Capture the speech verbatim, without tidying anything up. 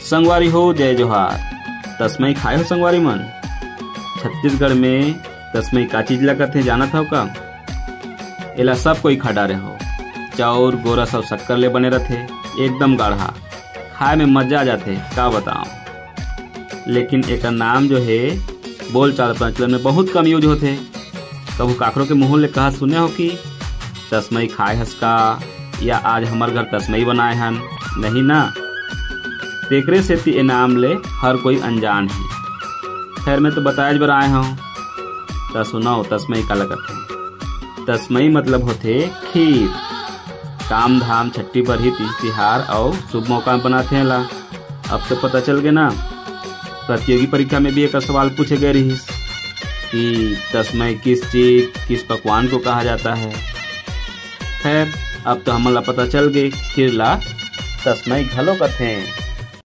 संगवारी हो, जय जोहार। तसमई खाए हो संगवारी मन? छत्तीसगढ़ में तसमई का चीज ला कथे, जानत हव का? एला सब कोई खा डारे हो। चाउर, गोरस अउ शक्कर ले बने रथे, एकदम गाढ़ा, खाए में मजा आ जाथे, का बताओ। लेकिन एकर नाम जो हे, बोलचाल प्रचलन में बहुत कम यूज होथे। कभू काकरो के मुंह ले कहा सुने हो कि तसमई खाए हस का, या आज हमर घर तसमई बनाए हन? नहीं ना। तेकरे सेती ए नाम ले हर कोई अनजान हे। खैर, मैं तो बताएच बर आए हूँ, त सुनव तसमई काला कथे। तसमई मतलब होथे खीर। काम धाम, छट्ठी बरही, तीज तिहार अउ शुभ मौका में बनाथे एला। अब तो पता चल गे ना, प्रतियोगी परीक्षा में भी एक सवाल पूछे गए रहिस कि तसमई किस चीज, किस पकवान को कहा जाता है। खैर, अब तो हमन ला पता चल गे, खीर ला तसमई घलो कथे।